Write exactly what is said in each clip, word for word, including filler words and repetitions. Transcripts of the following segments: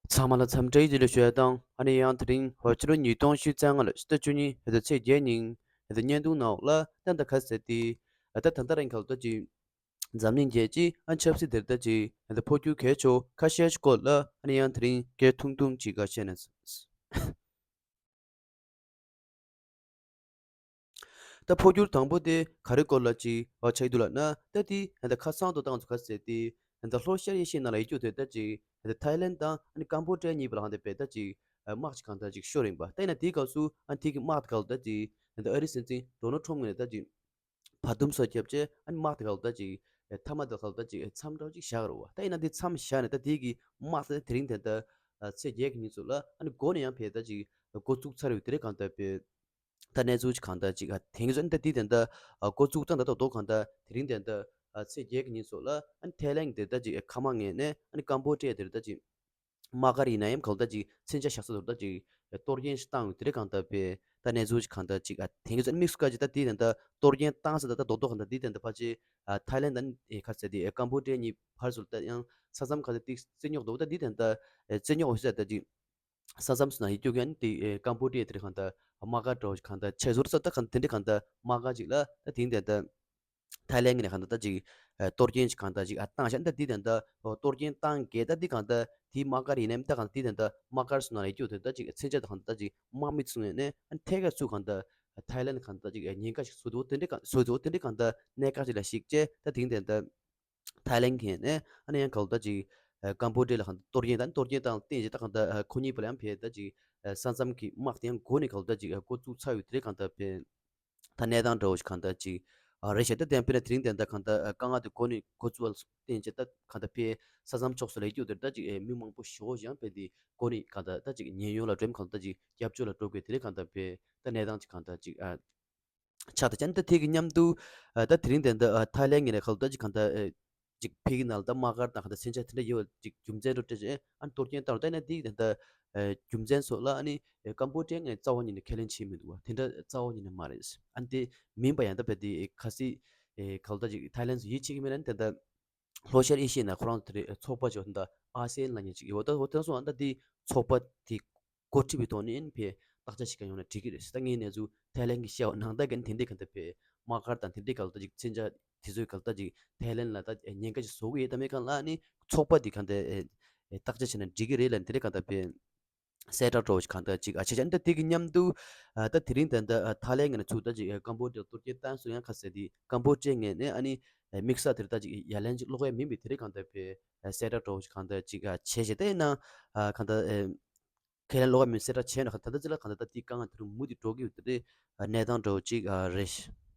ཚང་མ་ལ་འཚམས་འདྲི་ཡི་ལ་ཞུ་ཡ་དང་། ཨ་ནི་ཡང་དེ་རིང་ཧོ་ཕྱི་ལོ་ཉིས་སྟོང་ཉི་ཤུ་རྩ་ལྔ་ལོའི་ཕྱི་ཟླ་བཅུ་གཉིས་ཕྱི་ཟླ་ཚེས་བརྒྱད་ཉིན་ཕྱི་ཟླ་བརྙན་ཐུང་ནང་ལ་ད་ལྟ་ག་ཟེར་ཏེ། ད་ད་ལྟ་རང་ག་ལ་ད་ཅིག་འཛམ་གླིང་རྒྱལ་སྤྱིའི་ཨ་ཆབ་སྲིད་དེར་ད་ཅིག་ད་ཕོ་རྒྱུ་གལ་ཆེ་ཁ་ཤས་ཤིག་སྐོར་ལ་ཨ་ནི་ཡང་དེ་རིང་སྐད་ཐུང་ཐུང་ཅིག་ག་བཤད་ན། ད་ཕོ་རྒྱུ་དང་པོ་དེ་ག་རེ་སྐོར་ལ་ཅིག་ཨ་ཆགས་ཀྱི་འདུག་ལབ་ན། ད་དེ་ད་ཁ་སང་དུ་ཏང་ཚོ་ག་ཟེར་ཏེ། ད་ལྷོ་ཤར་ཨེ་ཤི་ཡའི་ནང་ལ་ཡོད་རྒྱུ་དེ་ད་ཅིག་ད་ཐའི་ལན་དང་ཨ་ནི་ཀམ་བོ་ཌི་ཡ་གཉིས་པོ་ལ་ཧང་དེ་བས་ད་ཅིག་དམག་ཅིག་གང་ད་ཅིག་ཤོར་ཡིན་པ། ད་ཡིན་ན་དེའི་སྐབས་སུ་ཨ་ནི་དེ་གི་དམག་དེ་ག་ལ་ད་ཅིག་ད་ཨ་རིའི་སྲིད་འཛིན་ཌོ་ནལ་ཊམ་ངོས་ནས་ད་ཅིག་བར་འདུམ་སོགས་བརྒྱབ་རྗེས་ཨ་ནི་དམག་དེ་ག་ལ་ད་ཅིག་མཐའ་མ་དེ་ག་ལ་ད་ཅིག་མཚམས་འདྲ་བོ་ཅིག་བཞག་རོ་བ། ད་ཡིན་ན་དེ་མཚམས་བཞག་ནས་ད་དེ་གི་དམག་དེ་དེ་རིང་དེ་ད་ཚེས་བརྒྱད་ཀྱི་ཉིན་ཚོ་ལ་ཨ་ནི་འགོ་ནས་ཡང་བས་ད་ཅིག་འགོ་བཙུགས་ཚར་ཡོད། དེ་རིང་གང་ལྟར་བས་ད་གནས་ཚུལ་ཅིག་གང་ལྟར་ཅིག་ཨ་དེང་གི་ཚོ་ཨ་ནི་ད་དེ་དེ་ད་འགོ་བཙུགས་ཙང་ད་ད་དོ་གང་ལྟར་དེ་རིང་དེ་ད་ཚེས་བརྒྱད་ཀྱི་ཉིན་ཚོ་ལ་ཨ་ནི་ཐའི་ལན་དེ་ད་ཅིག་མཁའ་དམག་ངོས་ནས་ཨ་ནི་ཀམ་བོ་ཌི་ཡ་དེར་ད་ཅིག་དམག་སྒར་ཡིན་ན་ཡང་གང་ལྟར་ཅིག་མཚོན་ཆ་བཞག་ས་དེར་ད་ཅིག་གཏོར་སྐྱོན་ཞིག་བཏང་ཡོད། དེ་རིང་གང་ལྟར་བས་ད་གནས་ཚུལ་ཅིག་གང་ལྟར་ཅིག་ཨ་དེང་གི་ཚོ་དམིགས་སུ་བཀར་ཅིག་ད་དེ་དེ་ད་གཏོར་སྐྱོན་བཏང་ས་ད་ད་དོ་དོ་གང་ལྟར་དེ་དེ་ད་ཕལ་ཆེར་ཨ་ཐའི་ལན་དང་ཨེ་ག་ཟེར་དེ་ཨེ་ཀམ་བོ་ཌི་ཡ་གཉིས་བར་སུ་ད་ཡང་ས་མཚམས་ག་ད་དེ་རྩོད་རྙོག་འདུག་ད་དེ་དེ་ད་ཨེ་རྩོད་རྙོག་འོ་ཟེར་ད་ཅིག་ས་མཚམས་སུ་ན་ཡི་རྒྱུ་གན་དེ་ཨེ་ཀམ་བོ་ཌི་ཡ་དེ་རིང་གང་ལྟར་དམག་སྒར་འདྲ་བོ་ཅིག་གང་ལྟར་ཆགས་ཟུར་ས་ད་གང་དེ་འདྲ་གང་ལྟར་དམག་སྒར་ཅིག་ལ་ད་དེང་དེ་ད་ཐའི་ལན་གྱི་ནས་གང་ལྟར་ད་ཅིག་ཨ་གཏོར་སྐྱོན་ཅིག་གང་ལྟར་ཅིག་ཨ་བཏང་བཞག་ད་འདི་དེ་འདྲ་གཏོར་སྐྱོན་བཏང་གས་ད་འདི་གང་ལྟར་དེའི་དམག་སྒར་ཡིན་ནའི་ད་གང་འདི་དེ་འདྲ་དམག་སྒར་སུ་ན་ལ་ཡོད་དེ་ད་ཅིག་མཚོན་ཆ་ད་གང་ལྟར་ད་ཅིག་དམག་མི་ཚུགས་ནས་ནས་ཨ་ཐད་ཀར་ཚུགས་གང་ལྟར་ཐའི་ལན་གང་ལྟར་ཅིག་ཉེན་ཁ་ཞིག་བཟོ་འདུག་དེ་འདྲ་གང་བཟོ་འདུག་དེ་འདྲ་གང་ལྟར་གནད་འགག་ཅིག་ལ་གཞིགས་བྱས་ད་དེང་དེ་འདྲ་ཐའི་ལན་གྱིས་ནས་ཨ་ནི་ཡང་གང་ལྟར་ཅིག་ཀམ་བོ་ཌི་ཡ་ལ་གང་ལྟར་གཏོར་སྐྱོན་ད་གཏོར་སྐྱོན་བཏང་བསྟན་ཅིག་ད་གང་ལྟར་ཁོ་གཉིས་པོ་ལ་ཡང་ཕེ་ད་ཅིག་ས་མཚམས་ཀྱི་དམག་དེ་ཡང་འགོ་ནས་གང་ལྟར་ཅིག་འགོ་བཙུགས་ཚར་ཡོད་དེ་རེད་གང་ལྟར་ཕེ། ད་གནས་སྟངས་འདྲ་བོ་ཞིག་གང་ལྟར་ཅིག་ཨ་རེད་ཤག་ད་དེ་ཡང་དཔེར་ན་དེ་རིང་དེ་འདྲ་གང་ལྟར་ཨ་དཀའ་ངལ་དེ་འགོ་ནས་འགོ་བཙུགས་པ་ལ་བརྟེན་བྱས་ད་གང་ལྟར་ཕའི་ས་མཚམས་ཕྱོགས་སུ་ལ་ཡོད་དེ་ད་ཅིག་ཨེ་མི་མང་པོ་ཞེ་པོ་ཞིག་ཡང་ཕའི་དེ་འགོ་ནས་གང་ལྟར་ད་ཅིག་ཉེན་གཡོལ་ལ་འགྲོ་མཁན་གང་ལྟར་ཅིག་སྐྱབས་བཅོལ་ལ་འགྲོ་དགོས་དེ་རིང་གང་ལྟར་ཕའི་ད་གནས་སྟངས་ཅིག་གང་ལྟར་ཅིག་ཨ་ཆགས་ད་ཅན་ད་དེ་གི་མཉམ་དུ་ཨ་ད་དེ་རིང་དེ་འདྲ་ཨ་ཐའི་ལན་ངོས་ནས་གང་ལྟར་ཅིག་གང་ལྟར་ཨེ་ཅིག་ཕ་གི་ནང་ལ་ད་དམག་སྒར་དང་ག་ད་མཚོན་ཆ་དེ་འདྲ་ཡོད་ཅིག་རྒྱུ་མཚན་རུ་སྤྲད་ཅིག་ཨ་གཏོར་སྐྱོན་བཏང་རུ་ད་ན་དེ་ད་ད་རྒྱུ་མཚན་སོགས་ལ་ཨ་ནི་ཀམ་བོ་ཌི་ཡ་ངས་རྩ་བ་ཉིད་ནས་ཁས་ལེན་བྱེད་མི་འདུག་བ། དེ་འདྲ་རྩ་བ་ཉིད་ནས་མ་རེད། ཨ་ནི་དེ་མིན་པ་ཡང་ད་བས་དེ་ཁ་སི་ག་ལ་ད་ཅིག་ཐའི་ལན་སུ་ཡིད་ཆེས་ཀྱི་མེད་ན་ནི་དེ་ད་ལྷོ་ཤར་ཨེ་ཤི་ཡའི་ནང་ཁོ་རང་དེ་རེད་ཚོགས་པ་ཅིག་ད་ཨ་སི་ཡན་ལབ་མཁན་ཅིག་ཡོད། ད་འོ་དེ་སོང་ཨ་ད་དེ་ཚོགས་པ་དེ་འགོ་ཁྲིད་པའི་ཐོག་ནས་ཕེ་བརྟག་དཔྱད་བྱེད་མཁན་ཡོང་ན་འགྲིག་གི་རེད། ད་ངའི་གནས་ཚུལ་ཐའི་ལན་གྱི་བཤད་པ་ནང་ལྟར་གྱི་དེ་འདྲའི་གང་ལྟར་ཕེ་དམག་སྒར་དང་དེ་འདྲའི་གང་ལྟར་ཅིག་མཚོན་ཆ་དེ་ཚོའི་གང་ལྟར་ཅིག་ཐའི་ལན་ལ་ད་ཉེན་ཁ་ཅིག་བཟོ་གི་ཡོད་ད་མེད་གང་ལ་ནི་ཚོགས་པ་དེ་གང་ལྟར་བརྟག་དཔྱད་བྱས་ན་འགྲིག་གི་རེད་ལབ་དེ་འདྲའི་གང་ལྟར་ཕེ་གསལ་བསྒྲགས་འདྲ་བོ་ཅིག་གང་ལྟར་ཅིག་ཨ་བྱས་བྱས་ནི་ད་དེ་གི་མཉམ་དུ་ཨ་ད་དེ་རིང་ད་ད་ཐའི་ལན་ངོས་ནས་ཚུར་ད་ཅིག་ཀམ་བོ་ཌི་ཡ་གཏོར་སྐྱོན་བཏང་སོང་ཡང་ཁ་གསལ་དེ་ཀམ་བོ་ཌི་ཡ་ངོས་ནས་ཨ་ནི་དམིགས་བསལ་དེར་ད་ཅིག་ཡ་ལན་ཅིག་སློག་ཡ་མིན་པའི་དེ་འདྲའི་གང་ལྟར་ཕེ་གསལ་བསྒྲགས་འདྲ་བོ་ཅིག་གང་ལྟར་ཅིག་ཨ་བྱས་བྱས་ད་ཡིན་ན་ཨ་གང་ལྟར་ཨེ། ཁས་ལེན་ལོག་མིན་གསལ་བསྒྲགས་བྱས་ན་ད་ལྟ་ཅི་ལ་གང་ལྟར་ད་དེའི་དཀའ་ངལ་དེ་རུ་མུ་མཐུད་འགྲོ་གི་ཡོད་དེ་རེད། གནས་སྟངས་འདྲ་བོ་ཅིག་རེད།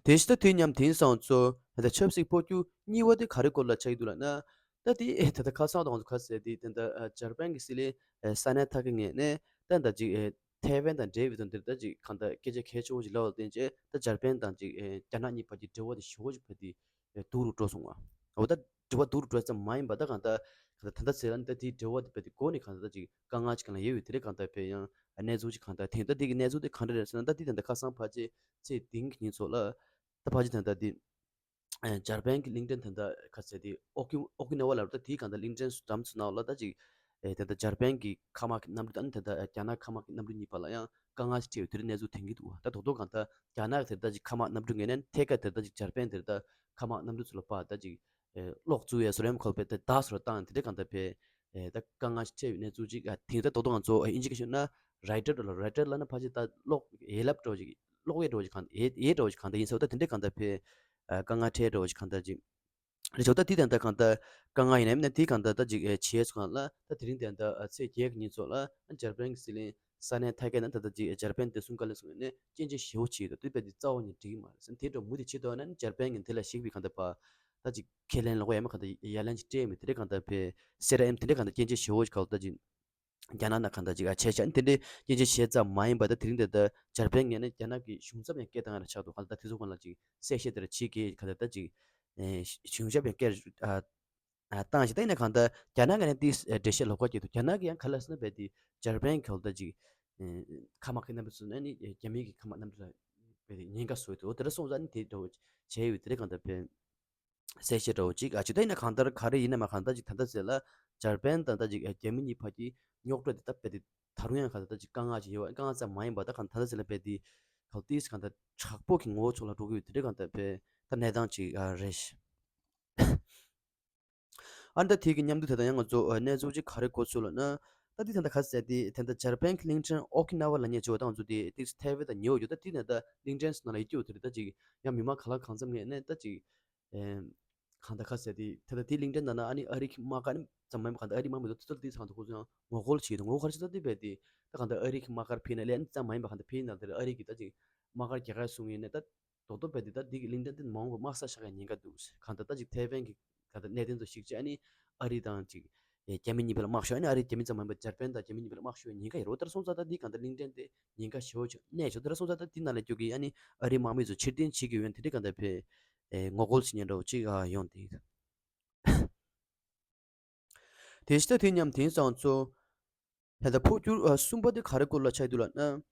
དེ་བཞིན་ད་དུས་མཉམ་དེང་སང་ཚོ་ད་ཆབ་སྲིད་འཕོ་འགྱུར་གཉིས་པ་དེ་ག་རེ་སྐོར་ལ་ཆགས་ཀྱི་འདུག་ལབ་ན། ད་དེ་ད་ལྟ་ཁ་སང་དང་ཁ་གསལ་དེ་ད་ལྟ་འཇར་པན་གྱི་སྲིད་བློན་ས་ནེ་ཐ་ཀི་ངོས་ནས་ད་ད་ཅིག་ཐའེ་ཝན་དང་འབྲེལ་བའི་དོན་དེར་ད་ཅིག་གང་ལྟར་སྐད་ཆ་གལ་ཆེ་བོ་ཞིག་ལབ་པར་བརྟེན་བྱས་ད་འཇར་པན་དང་ཅིག་རྒྱ་ནག་གཉིས་བར་གྱི་འབྲེལ་བ་དེ་ཞེ་པོ་ཅིག་བར་དེ་སྡུག་རུ་འགྲོ་སོང་བ། འོ་ད་འབྲེལ་བ་སྡུག་རུ་འགྲོ་ཙམ་མ་ཡིན་པ་ད་གང་ལྟར་གང་ལྟར་ད་ལྟ་ཟེར་ན་ད་དེའི་འབྲེལ་བ་དེ་བར་དེ་འགོ་ནས་གང་ལྟར་ད་ཅིག་དཀའ་ངལ་ཅིག་གང་ལ་ཡོད་པའི་དེ་རེད། གང་ལྟར་བས་ཡང་གནས་ཚུལ་ཅིག་གང་ལྟར་ཐེངས་ད་དེ་གི་གནས་ཚུལ་དེ་གང་འདྲ་རེད་ཟེར་ན་ད་དེ་ད་ལྟ་ཁ་སང་ཕལ་ཆེར་ཚེས་བདུན་གྱི་ཉིན་ཚོ་ལ་ད་ཕལ་ཆེར་ད་ལྟ་དེ། ཨ་འཇར་པན་གྱི་གླིང་ཕྲན་དེ་འདྲ་ག་ཚད་དེ་ཨོ་ཀི་ཨོ་ཀི་ན་ཝ་ལབ་ད་དེའི་གང་ལྟར་གླིང་ཕྲན་སུ་འགྲམ་ཚོ་ནང་ལ་ད་ཅིག་ཨེ་དེ་འདྲ་འཇར་པན་གྱི་མཁའ་དམག་གི་གནམ་གྲུ་དང་དེ་འདྲ་རྒྱ་ནག་མཁའ་དམག་གི་གནམ་གྲུ་གཉིས་བར་ལ་ཡང་དཀའ་ངལ་ཞིག་འཕྲད་ཡོད་དེ་འདྲའི་གནས་ཚུལ་ཐོན་གྱི་འདུག་ད་དོ་དོ་གང་ལྟར་རྒྱ་ནག་དེ་འདྲ་ཅིག་མཁའ་དམག་གནམ་གྲུ་ངོས་ནས་ཐད་ཀར་དེ་འདྲ་ཅིག་འཇར་པན་དེ་འདྲ་མཁའ་དམག་གནམ་གྲུ་ཚོ་ལ་ཕར་ད་ཅིག་ཨེ་གློག་བཙུགས་ཡས་སོ་རེམ་ཁོལ་པའི་ད་ད་སོ་ར་བཏང་དེ་འདྲ་གང་ལྟར་བས་ཨེ་ད་དཀའ་ངལ་ཞིག་འཕྲད་ཡོད་གནས་ཚུལ་ཅིག་ཨ་དེ་འདྲ་དོ་དོ་ང་ཚོ་ཨེ་ཨིན་ཇི་སྐད་ཤོད་ན་རའི་ཊར་ལ་རའི་ཊར་ལ་ན་ཕལ་ཆེར་ད་གློག་ཡས་ལབ་འགྲོ་ཅིག་གློག་ཡས་འགྲོ་ཅིག་གང་ཡས་ཡས་འགྲོ་ཅིག་གང་ལྟར་ཡིན་ས་ད་དེ་འདྲ་གང་ལྟར་བས། ཨ་དཀའ་ངལ་འཕྲད་འགྲོ་བ་ཞིག་གང་ལྟར་ཅིག་རེད་ཆོག་ད་དེ་དང་ད་གང་ལྟར་དཀའ་ངལ་ཡིན་ན་མིན་ན་དེ་གང་ལྟར་ད་ཅིག་ཨེ་བྱས་སོང་ལ་ད་དེ་རིང་དེ་ད་ཨ་ཚེས་བརྒྱད་ཀྱི་ཉིན་ཚོ་ལ་ཨ་འཇར་པན་གྱི་སྲིད་བློན་ས་ནེ་ཐ་ཀེ་ན་ད་ད་ཅིག་འཇར་པན་དེ་སུང་ག་ལེ་སོང་ནས་སྐྱོན་བརྗོད་ཞེ་པོ་བྱས་ཡོད། དེ་བས་དེ་རྩ་བ་ནས་འགྲིག་གི་མ་རེད་ཟེར། དེ་འདྲ་མུ་མཐུད་བྱེད་དོ་ན་འཇར་པན་གྱི་དེ་ལ་གཞིགས་པའི་གང་ལྟར་པ་ད་ཅིག་ཁས་ལེན་ལོག་ཡ་མ་གང་ལྟར་ཡ་ལན་ཅིག་སྤྲད་མེད་དེ་འདྲ་གང་ལྟར་བས་སེ་ར་ཨེམ་དེ་འདྲ་གང་ལྟར་སྐྱོན་བརྗོད་ཞེ་པོ་ཞིག་གང་ལྟར་ཅིག་རྒྱ་ནག་ནང་གང་ལྟར་ཅིག་ཨ་བྱས་བྱས་ཨ་ནི་དེ་འདྲའི་སྐྱོན་བརྗོད་བྱས་ཙམ་མ་ཡིན་པ་ད་དེ་རིང་དེ་ད་འཇར་པན་ངོས་ནས་རྒྱ་ནག་གི་གཞུང་ཚབ་ཡང་སྐད་བཏང་ཡ་ལ་ཆགས་འདུག་གང་ལྟར་དེ་ཚོ་གང་ལ་ཅིག་གསལ་བཤད་དེ་འདྲ་བྱེད་དགོས་གང་ལྟར་ད་ཅིག་ཨེ་གཞུང་ཚབ་ཡང་སྐད་ཨ་ཨ་བཏང་བྱས་ད་ཡིན་ན་གང་ལྟར་རྒྱ་ནག་གི་ནས་དེ་འགྲེལ་བཤད་ལོགས་ཀ་སྐྱེས་འདུག་རྒྱ་ནག་གི་ཡང་ག་ལ་ཟེར་ན་བས་དེ་འཇར་པན་གང་ལྟར་ཅིག་ཨེ་མཁའ་དམག་གི་གནམ་གྲུ་ཚོ་ནས་ནི་རྒྱ་མིའི་གི་མཁའ་དམག་གནམ་གྲུ་ལ་བས་དེ་ཉེན་ཁ་བཟོས་འདུག་དེ་འདྲ་སོང་ཙང་ནི་དེ་འདྲ་བོ་བྱས་ཡོད་དེ་འདྲ་གང་ལྟར་བས། གསལ་བཤད་འདྲ་བོ་ཅིག་ཨ་ཅིག་ད་ཡིན་ན་གང་ལྟར་ག་རེ་ཡིན་ན་མ་གང་ལྟར་ཅིག་ད་ལྟ་ཟེར་ལ་འཇར་པན་དང་ད་ཅིག་རྒྱ་མི་གཉིས་བར་གྱི་རྙོག་དྲ་དེ་ད་རྦད་དེ་ད་རུང་ཡང་གང་ལྟར་ད་ཅིག་དཀའ་ངལ་ཅིག་ཡོད་པ། དཀའ་ངལ་ཙམ་མ་ཡིན་པ་ད་གང་ད་ལྟ་ཟེར་ལ་རྦད་དེ་གང་ལྟར་གང་ལྟར་དྲག་པོ་གི་ངོ་བོ་ཕྱོགས་ལ་འགྲོ་གི་ཡོད་དེ་འདྲ་གང་ལྟར་རྦད་ད་གནས་སྟངས་ཅིག་ཨ་རེད། ཨ་ནི་ད་དེ་གི་མཉམ་དུ་དེ་དང་ཡང་ང་ཚོ་ཨ་གནས་ཚུལ་ཅིག་ག་རེ་གོ་ཚུལ་ལབ་ན། ད་དེ་ད་ལྟ་ག་ཟེར་དེ་ད་ལྟ་འཇར་པན་གྱི་གླིང་ཕྲན་ཨོ་ཀི་ན་ཝ་ལབ་མཁན་ཅིག་ཡོད་པ་ད་ང་ཚོ་དེ་ཏིག་ཐའེ་ཝན་དང་ཉེ་བོ་ཡོད། ད་དེ་ནས་ད་གླིང་ཕྲན་ཟེར་ནང་ལ་ཡི་གེ་ཡོད་དེ་རེད། ད་ཅིག་ཡང་མི་མང་ག་ལ་གང་འཚམ་ངེས་ནས་ད་ཅིག་ཨེ་གང་ད་ག་ཟེར་དེ་ད་ལྟ་དེ་གླིང་ཕྲན་ནང་ན་ཨ་ནི་ཨ་རི་གི་དམག་སྒར་ནི་ཙམ་མ་ཡིན་པ་གང་ད་ཨ་རི་དམག་མི་དང་དེ་ཚོ་དེ་ཚང་དུ་ཁོ་ཚོ་ཡང་ངོ་རྒོལ་བྱེད་དང་ངོ་རྒོལ་ག་རེ་བྱེད་ད་དེ་རྦད་དེ་ད་གང་ད་ཨ་རི་གི་དམག་སྒར་ཕེབས་ན་ལས་ཨ་ནི་ཙམ་མ་ཡིན་པ་གང་ད་ཕེབས་ན་དེ་ཨ་རི་གི་ད་ཅིག་དམག་སྒར་རྒྱ་གར་སོང་ངེས་ནས་ད། རྡོག་རྡོག་རྦད་དེ་ད་འདི་གི་གླིང་ཕྲན་དེ་མ་འོངས་པར་དམག་ས་ཆགས་ཡ་ཉེན་ཁ་འདུག་གང་ལྟར་ད་ཅིག་ཐའེ་ཝན་གྱི་གང་ལྟར་གནད་དོན་ཚོ་ཞིག་བྱས་ཨ་ནི་ཨ་རི་དང་ཅིག་ཨེ་རྒྱ་མི་གཉིས་བར་ལ་དམག་ཤོར། ཨ་ནི་ཨ་རི་རྒྱ་མི་ཙམ་མ་ཡིན་པར་འཇར་པན་དང་རྒྱ་མི་གཉིས་བར་ལ་དམག་ཤོར་ཡ་ཉེན་ཁ་ཡོད་རེད། དེ་འདྲ་སོང་ཙང་ད་འདི་གང་ལྟར་གླིང་ཕྲན་དེ་ཉེན་ཁ་ཞེ་པོ་ཅིག་གནས་བྱུང་། དེ་འདྲ་སོང་ཙང་ད་འདི་ནང་ལ་ཁྱོད་ཀྱིས་ཨ་ནི་ཨ་རིའི་དམག་མི་ཚོ་ཕྱིར་འཐེན་བྱེད་ཀྱི་ཡོད་དེ་འདྲ་གང་ལྟར་བས་ཨེ་ངོ་རྒོལ་བྱེད་མཁན་འདྲ་བོ་ཅིག་ཨ་ཡོང་དེ། དེ་ཕྱི་ད་དེ་མཉམ་དེང་སང་ཚོ། ད་ལྟ་འཕོ་འགྱུར་ཨ་གསུམ་པ་དེ་ག་རེ་སྐོར་ལ་ཆགས་འདུག་ལབ་ན།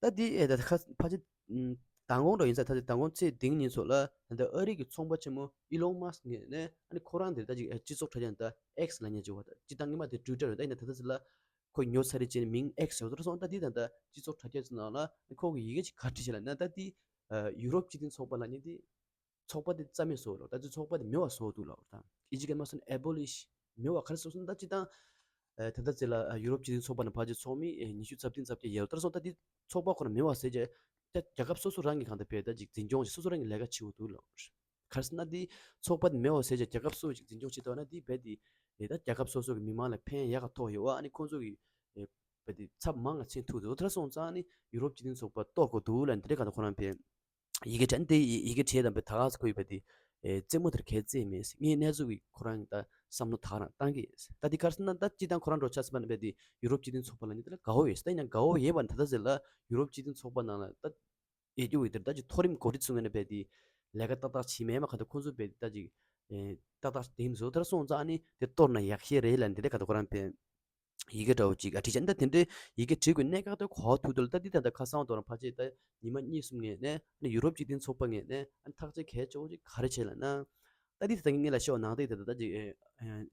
ད་དེ་ཨེ་ད་ཁ་ཕལ་ཆེར་མདང་དགོང་འདྲ་ཡིན་ས། ད་ལྟ་མདང་དགོང་ཚེས་བདུན་ཉིན་ཚོ་ལ་ད་ལྟ་ཨ་རི་གི་ཚོང་པ་ཆེན་མོ་ཨི་ལོན་མཱ་སི་ངོས་ནས་ཨ་ནི་ཁོ་རང་དེ་ད་ཅིག་ཨེ་སྤྱི་ཚོགས་དྲ་རྒྱ་ད་ཨེག་སི་ལབ་མཁན་ཅིག་ཡོད་པ། ད་སྤྱིར་བཏང་སྔོན་མ་དེ་ཊུའི་ཊར་རེད། ད་ཡིན་ན་ད་ལྟ་ཚོ་ལ་ཁོ་ཉོ་ཚར་རེད་ཅེས་མིང་ཨེག་སི་ཡོད་དུ་སོང་། ད་དེ་ད་ལྟ་སྤྱི་ཚོགས་དྲ་རྒྱ་ཚོ་ནང་ལ་ཁོ་གི་ཡི་གེ་ཅིག་ག་བྲིས་བྱས་ལབ་ན། ད་དེ་ཡུ་རོབ་སྤྱི་མཐུན་ཚོགས་པ་ལབ་མཁན་དེ། ཚོགས་པ་དེ་རྩ་མེད་བཟོ་རོགས། ད་ཅི་ཚོགས་པ་དེ་མེད་པ་བཟོ་འདུག་ལབ། ད་ཨི་ཇི་གན་མ་སོན་ཨེ་བོ་ལིཤ་མེད་པ་ག་རེ་བཟོ་སོང་། ད་ཅི་དང་ད་ལྟ་ཚེ་ལ་ཡུ་རོབ་སྤྱི་མཐུན་ཚོགས་པ་ནས་ཕལ་ཆེར་ཚོགས་མི་ཉི་ཤུ་རྩ་བདུན་རྩ་བརྒྱད་ཡོད་དུ་སོང་། ད་དེ་ཚོགས་པ་ཁོ་ན་མེད་པ་ཟེར་རྗེས་ད་རྒྱལ་ཁབ་སོ་སོ་རང་གི་གང་ལྟར་བས་ད་ཅིག་འཛིན་སྐྱོང་བྱེད་སོ་སོ་རང་གི་ལས་ཀ་བྱེད་འོ་འདུག་ལབ། ག་རེ་ཟེར་ན་དེ་ཚོགས་པ་དེ་མེད་པ་ཟེར་རྗེས་རྒྱལ་ཁབ་སོ་སོ་ཅིག་འཛིན་སྐྱོང་བྱེད་ཐུབ་ན་དེ་བས་དེ་ད་རྒྱལ་ཁབ་སོ་སོ་གི་མི་མང་ལ་ཕན་ཡག་ག་ཐོགས་ཡོད་པ། ཨ་ནི་ཁོང་ཚོ་གི་བས་དེ་ཚབ་མང་ང་ཕྱིན་ཐུབ་འདུག། དེ་འདྲ་སོང་ཙང་ནི་ཡུ་རོབ་སྤྱི་མཐུན་ཚོགས་པ་གཏོར་དགོས་འདུག་ལབ་འདི་འདྲ་གང་ལྟར་ཁོ་རང་བས། ཡི་གེ་དྲན་ཏེ་ཡི་གེ་བྲིས་དང་པའི་ད་ག་ཚོད་ཁོ་ཡི་བས་དེ་རྩེད་མོ་དེར་གལ་རྩེ་མེད། ངའི་གནས་ཚུལ་གྱི་ཁོ་རང་གི་ད་བསམ་བློ་ད་ག་རང་བཏང་གི་ཡོད། ད་འདི་ག་རེ་ཟེར་ན་ད་སྤྱི་བཏང་ཁོ་རང་འགྲོ་ཆ་སི་པ་ན་བས་དེ་ཡུ་རོབ་སྤྱི་མཐུན་ཚོགས་པ་ལ་ནི་དེ་ལ་དགའ་བོ་ཡོད། ད་ཡིན་ན་དགའ་བོ་ཡོད་པ་ད་ལྟ་ཟེར་ལ་ཡུ་རོབ་སྤྱི་མཐུན་ཚོགས་པ་ནང་ལ་ད་ཡེ་རྒྱུ་ཡོད་དེར་ད་ཅི་མཐོ་རིམ་འགོ་ཁྲིད་ཚོ་ངོས་ནས་བས་དེ་ལས་ཀ་ཏག་ཏག་བྱེད་མེད་མ་ག་ད་ཁོ་ཚོ་བས་དེ་ད་ཅི་ཏག་ཏག་དེ་མི་བཟོ་དེར་སོང་ཙང་ནི་དེ་གཏོར་ན་ཡག་ཤེས་རེད་ལ་འདི་འདྲ་ག་ད་ཁོ་རང་བས། ཡི་གེ་འདྲ་བོ་ཅིག་ཨ་བྲིས་བྱས་ནས་ད་དེ་འདྲའི་ཡི་གེ་བྲིས་དགོས་གནད་འགག་དེ་གོ་ཐུབ་འདུག་ལ། ད་འདི་ད་ལྟ་ཁ་སང་དོ་རང་ཕལ་ཆེར་ད་ཉི་མ་གཉིས་གསུམ་ངས་ནས་ཨ་ནི་ཡུ་རོབ་སྤྱི་མཐུན་ཚོགས་པ་ངས་ནས་ཨ་ནི་ཐག་གཅོད་གལ་ཆེ་བོ་ཅིག་ག་རེ་བྱས་ལབ་ན། ད་འདི་ད་ལྟ་ངས་ལ་ཤོག་ནང་དེ་ད་ལྟ་ད་ཅིག་ཨེ་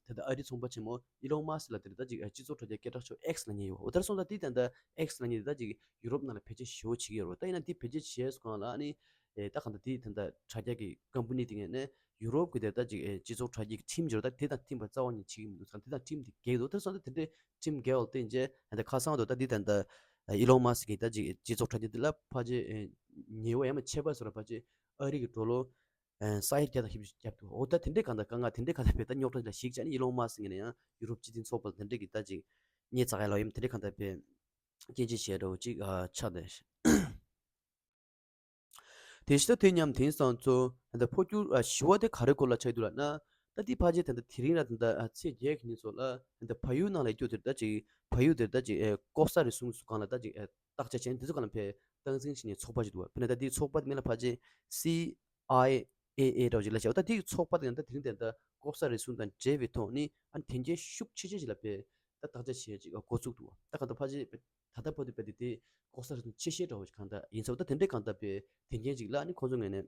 ད་ལྟ་ཨ་རི་ཚོང་པ་ཆེན་མོ་ཨི་ལོན་མཱ་སི་ལ་དེ་ད་ཅིག་སྤྱི་ཚོགས་དྲ་རྒྱ་སྐད་གྲགས་ཆོག་ཨེག་སི་ལབ་མཁན་ཡོད། འོ་དེར་སོང་ད་འདི་ད་ལྟ་ཨེག་སི་ལབ་མཁན་དེ་ད་ཅིག་ཡུ་རོབ་ནང་ལ་བེད་སྤྱོད་ཞེ་པོ་བྱེད་ཀྱི་ཡོད་རེད། ད་ཡིན་ན་འདི་བེད་སྤྱོད་བྱས་སོང་ལ་ཨ་ནི་ཨེ་ད་གང་ལྟར་འདི་ད་ལྟ་དྲ་རྒྱ་གི་ཀམ་པ་ནི་དེ་ངས་ནས་ཡུ་རོབ་ཀྱི་དེ་ད་ཅིག་ཨེ་སྤྱི་ཚོགས་དྲ་རྒྱ་གི་ཁྲིམས་སྦྱོར་ད་དེ་དང་མཐུན་པ་རྩ་བ་ཉིད་བྱེད་ཀྱི་མི་འདུག་ཟེར། དེ་དང་ཁྲིམས་དེ་འགལ་འདུག། དེ་སོང་ད་དེ་འདྲའི་ཁྲིམས་འགལ་བ་བརྟེན་རྗེས་ད་ཁ་སང་དུ་ད་འདི་ད་ལྟ་ཨི་ལོན་མཱ་སི་ཀྱི་ད་ཅིག་སྤྱི་ཚོགས་དྲ་རྒྱ་འདི་ལ་ཕལ་ཆེར་ཨེ་ཉེ་བ་ཡང་མ་ཆད་པ་སོར་ཕལ་ཆེར་ཨ་རི་གི་ཌོ་ལར་ཨེ་ས་ཡ་བརྒྱ་དང་བཞི་བཅུ་བརྒྱབ་འདུག། འོ་ད་དེ་འདྲའི་གང་ལྟར་གང་ང་དེ་འདྲའི་གང་ལྟར་བས་ད་རྙོག་དྲ་ལ་ཞིག་ཅག་ནི་ཨི་ལོན་མཱ་སི་ཀྱི་ནས་ཡང་ཡུ་རོབ་སྤྱི་མཐུན་ཚོགས་པ་ལ་དེ་འདྲའི་གི་ད་ཅིག་གཉེན་ཚགས་ཡ་ལོ་ཡམ་དེ་འདྲའི་གང་ལྟར་བས་སྐྱོན་བརྗོད་བྱས་འདྲ་བོ་ཅིག་ཨ་ཆགས་ནས། དེ་ཕྱི་ད་དེ་མཉམ་དེང་སང་ཚོ་ད་ལྟ་འཕོ་འགྱུར་ཨ་བཞི་བ་དེ་ག་རེ་སྐོར་ལ་ཆགས་འདུག་ལབ་ན། ད་དེ་ཕལ་ཆེར་ད་ལྟ་དེ་རིང་ར་ད་ལྟ་ཨ་ཚེས་བརྒྱད་ཀྱི་ཉིན་ཚོ་ལ་ད་ལྟ་བལ་ཡུལ་ནང་ལ་སྐྱོད་དེར་ད་ཅིག་བལ་ཡུལ་དེར་ད་ཅིག་ཨེ་ལྐོག་ཟ་རུལ་སུངས་སུ་གང་ལ་ད་ཅིག་ཨེ་བརྟག་དཔྱད་བྱས་ནས་དེ་ཚོ་གང་ལ་ཕེ་སྟངས་འཛིན་བྱས་ནས་ཚོགས་པ་ཞིག་འདུག་བ། དཔེར་ན་ད་དེའི་ཚོགས་པ་དེ་མིང་ལ་ཕལ་ཆེར་སི་ཨའི་ཨེ་ཨེ་འདྲ་བོ་ཅིག་ལ་བྱ་བ། ད་དེའི་ཚོགས་པ་དེ་ཡང་ད་དེ་རིང་དེ་ད་ལྐོག་ཟ་རུལ་སུངས་དང་འབྲེལ་བའི་ཐོག་ནས་ཨ་ནི་དོན་རྐྱེན་ཤུགས་ཆེ་ཆེ་ཞིག་ལ་ཕེ་ད་བརྟག་དཔྱད་བྱས་ཅིག་འགོ་བཙུགས་འདུག་བ། ད་གང་ལྟར་ཕལ་ཆེར་ད་ལྟ་བར་དུ་དཔེ་དེ་ལྐོག་ཟ་རུལ་སུངས་ཆེ་ཤོས་འདྲ་བོ་ཞིག་གང་ལྟར་ཡིན་ཚུལ། ད་དེ་འདྲའི་གང་ལྟར་དཔེ་དོན་རྐྱེན་ཅིག་ལ་ཨ་ནི་ཁོང་ཚོ་ངོས་ནས་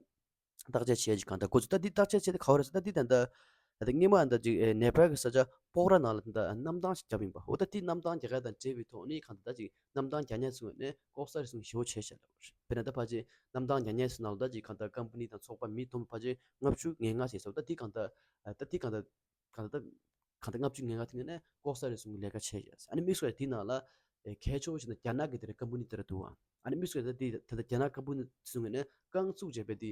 བརྟག་དཔྱད་བྱས་ཅིག་གང་ལྟར་འགོ་ཚུགས། ད་འདི་བརྟག་དཔྱད་བྱས་ཏེ་ག་བ་རེད་ཟེར་ན། འདི་ད་ལྟ་ད་ལྟ་སྔོན་མ་ད་ཅིག་ཨེ་ནེ་པཱལ་གྱི་ས་ཆ་པོག་ར་ནང་ལ་ད་ལྟ་གནམ་ཐང་ཞིག་བརྒྱབ་ཡིན་པ། འོ་ད་དེ་གནམ་ཐང་རྒྱག་ཡ་དང་འབྲེལ་བའི་ཐོག་ནས་གང་ལྟར་ད་ཅིག་གནམ་ཐང་རྒྱག་མཁན་ཚོ་ངོས་ནས་ལྐོག་ཟ་རུལ་སུངས་ཞེ་པོ་བྱས་བཞག་ལབ་པ་རེད། དཔེར་ན་ད་ཕལ་ཆེར་གནམ་ཐང་རྒྱག་མཁན་ཚོའི་ནང་ལ་ད་ཅིག་གང་ལྟར་ཀམ་པ་ནི་དང་ཚོགས་པ་མི་བསྡོམས་ཕལ་ཆེར་ལྔ་བཅུ་ང་ལྔ་ཞིག་ཟེར་བ། ད་དེ་གང་ལྟར་ད་དེ་གང་ལྟར་གང་ལྟར་གང་ལྟར་ལྔ་བཅུ་ང་ལྔ་དེ་ནས་ལྐོག་ཟ་རུལ་སུངས་ཀྱི་ལས་ཀ་བྱས་ཡོད། ཨ་ནི་དམིགས་སུ་དེའི་ནང་ལ་ཨེ་གལ་ཆེ་བོ་ཞིག་ན་རྒྱ་ནག་གི་དེ་རེད་ཀམ་པ་ནི་དེ་རེད་འདུག་ཨ། ཨ་ནི་དམིགས་སུ་ད་དེ་ད་ལྟ་རྒྱ་ནག་ཀམ་པ་ནི་ཚོ་ངོས་ནས་རྐང་བཙུགས་བྱས་པའི་དེ་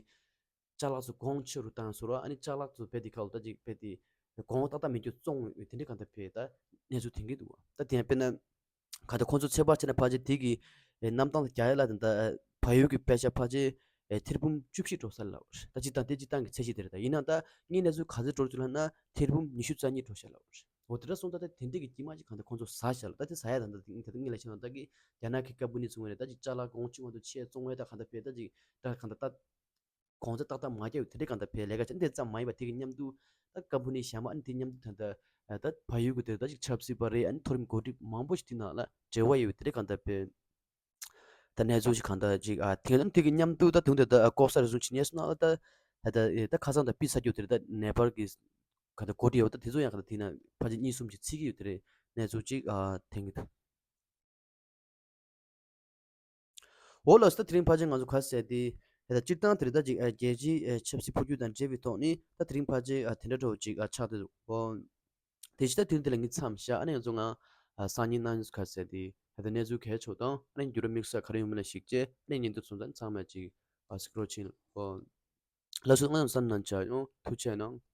ཅ་ལག་ཚོ་གོང་ཆེ་རུ་བཏང་ཟེར་བ། ཨ་ནི་ཅ་ལག་ཚོ་རྦད་དེ་ཁ་ལོ་ད་ཅིག་རྦད་དེ་གོང་ཏག་ཏག་མེད་རྒྱུ་བཙོང་བའི་དེ་འདྲའི་གང་ལྟར་བས་ད་གནས་ཚུལ་ཐོན་གྱི་འདུག་ཨ། ད་དེ་ཡང་དཔེར་ན་ག་ད་ཁོང་ཚོ་ཚོད་དཔག་བྱས་ན་ཕལ་ཆེར་དེ་གི་ཨེ་གནམ་ཐང་ལ་རྒྱག་ཡ་ལ་ད་ད་བལ་ཡུལ་གྱི་པེ་ཤ་ཕལ་ཆེར་ཨེ་ཐེར་འབུམ་བཅུ་བཞི་འགྲོ་ས་ལ་ད་སྤྱིར་བཏང་དེ་སྤྱིར་བཏང་གི་ཚད་གཞི་དེ་རེད། ད་ཡིན་ན་ད་ངའི་གནས་ཚུལ་ག་ཚོད་འགྲོ་ཚུལ་ལབ་ན་ཐེར་འབུམ་ཉི་ཤུ་རྩ་གཉིས་འགྲོ་ཤག་ལབ་པ་རེད། འོ་དེ་འདྲ་སོང་ཙང་ད་དེ་འདྲའི་གི་དཀྱིལ་མ་ཅིག་གང་ལྟར་ཁོང་ཚོ་ཟ་ཤག་ལ། ད་དེ་ཟ་ཡ་ད་ད་དེ་ད་ངས་ལབ་ཤེས་ན་ད་གི་རྒྱ་ནག་གི་ཀམ་པ་ནི་ཚོ་ངོས་ནས་ད་ཅིག་ཅ་ལག་གོང་ཆུང་བ་དུ་ཆེ་བཙོང་བའི་ད་གང་ལྟར་བས་ད་ཅིག་ད་གང་ལྟར་ད་གོང་ཚད་ཏག་ཏག་མ་རྒྱག་པའི་དེ་འདྲའི་གང་ལྟར་བས་ལས་ཀ་བྱས། དེ་ཙམ་མ་ཡིན་པ་དེ་གི་མཉམ་དུ་ད་ཀམ་པ་ནི་གཞན་པ་ཨ་ནི་དེ་མཉམ་དུ་ད་ད་ད་བལ་ཡུལ་གི་དེ་ད་ཅིག་ཆབ་སྲིད་པ་རེད། ཨ་ནི་མཐོ་རིམ་འགོ་ཁྲིད་མང་པོ་ཞིག་དེ་ནང་ལ་འབྲེལ་བ་ཡོད་པའི་དེ་འདྲའི་གང་ལྟར་བས། ད་གནས་ཚུལ་ཞིག་གང་ལྟར་ཅིག་ཨ་དེང་སང་དེ་གི་མཉམ་དུ་ད་དུང་དེ་ད་ལྐོག་ཟ་རུལ་སུངས་བྱེད་མཁན་སོང་ན་ད་ ད་ད་ད་ཁ་སང་ད་ཕུད་ཚར་རྒྱུ་དེ་རེད། ད་ནེ་པཱལ་གི་ག་ད་གོ་སྒྲིག་ཡོད་པ། ད་དེ་ཚོ་ཡང་ག་ད་དེ་ན་ཕལ་ཆེར་གཉིས་གསུམ་ཞིག་ཚིག་གི་ཡོད། དེ་རེད། གནས་ཚུལ་ཅིག་ཨ་ཐེངས་གི་ད། འོ་ལགས་སོ། ད་དེ་རིང་ཕལ་ཆེར་ང་ཚོ་ག་ཟེར་དེ། ད་སྤྱིར་བཏང་དེ་རིང་ད་ཅིག་ཨ་རྒྱལ་སྤྱིའི་ཨ་ཆབ་སྲིད་འཕོ་འགྱུར་དང་འབྲེལ་བའི་ཐོག་ནས་ད་དེ་རིང་ཕལ་ཆེར་ཨ་དེ་འདྲ་འདྲ་བོ་ཅིག་ཨ་ཆགས་བསྡད་འདུག་འོ། དེ་བཞིན་ད་དེ་རིང་འདི་ལ་ངས་མཚམས་བཞག་ཨ་ནི་ང་ཚོ་ང་ཨ་སང་ཉིན་གནངས་ཉིན་ག་ཟེར་དེ་ད་ལྟ་གནས་ཚུལ་གལ་ཆེ་བ་དང་ཨ་ནི་འགྱུར་བ་དམིགས་བསལ་ག་རེ་ཡོང་མིན་ལ་གཞིགས་བྱས་ཨ་ནི་ཉིན་ཐོ་སོང་ཙང་ཚང་མས་ཅིག་ཨ་གཟིགས་རོགས་བྱེད། འོ། ལགས་སོ། ང་ཚོ་བསམ་གནང་བྱ་ཡོང་། ཐུགས་རྗེ་གནང་།